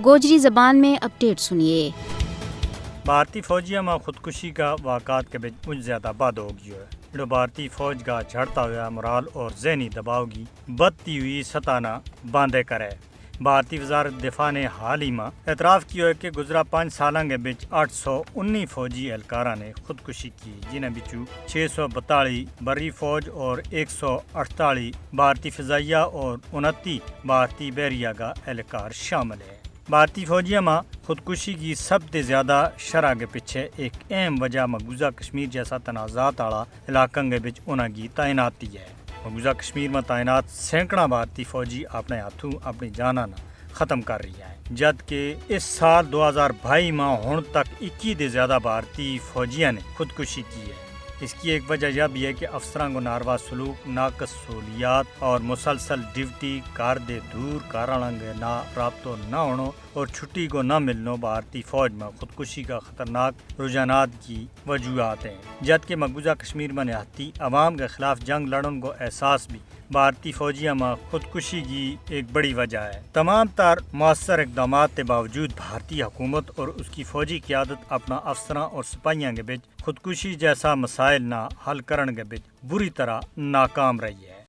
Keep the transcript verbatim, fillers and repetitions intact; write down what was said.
گوجری زبان میں اپڈیٹ سنیے۔ بھارتی فوجیاں ما خودکشی کا واقعات کے بچ مچ زیادہ بد ہو گیو ہے۔ جو بھارتی فوج کا جھڑتا ہویا مورال اور ذہنی دباؤ کی بدھتی ہوئی سطح نا باندھے کرے۔ بھارتی وزارت دفاع نے حال ہی ما اعتراف کیو ہے کہ گزرا پانچ سالاں کے بچ آٹھ سو انی فوجی اہلکاراں نے خودکشی کی، جنہاں بچوں چھ سو بتالی بری فوج اور ایک سو اٹھتالی بھارتی فضائیہ اور انتی بھارتی بحریہ کا اہلکار شامل ہے۔ بھارتی فوجیاں ما خودکشی کی سب تے زیادہ شرح کے پچھے ایک اہم وجہ مقبوضہ کشمیر جیسا تنازعات آڑا علاقاں کے بچ انہاں کی تعیناتی ہے۔ مقبوضہ کشمیر ما تعینات سینکڑاں بھارتی فوجی اپنے ہاتھوں اپنی جاناں نا ختم کر رہی ہیں، جد کہ اس سال دو ہزار بائی ما ہن تک اکی دے زیادہ بھارتی فوجیاں نے خودکشی کی ہے۔ اس کی ایک وجہ یہ بھی ہے کہ افسراں کو ناروا سلوک، ناقص سہولیات اور مسلسل ڈیوٹی، کار دے دور کاراں کے نا رابطو نہ ہونو اور چھٹی کو نہ ملنو بھارتی فوج ما خودکشی کا خطرناک رجحانات کی وجوہات ہیں، جد کہ مقبوضہ کشمیر ما نہایتی عوام کے خلاف جنگ لڑن کو احساس بھی بھارتی فوجیاں ما خودکشی کی ایک بڑی وجہ ہے۔ تمام تر مؤثر اقدامات کے باوجود بھارتی حکومت اور اس کی فوجی قیادت اپنا افسراں اور سپاہیاں کے بچ خودکشی جیسا مسائل نا حل کرن کے بچ بری طرح ناکام رہی ہے۔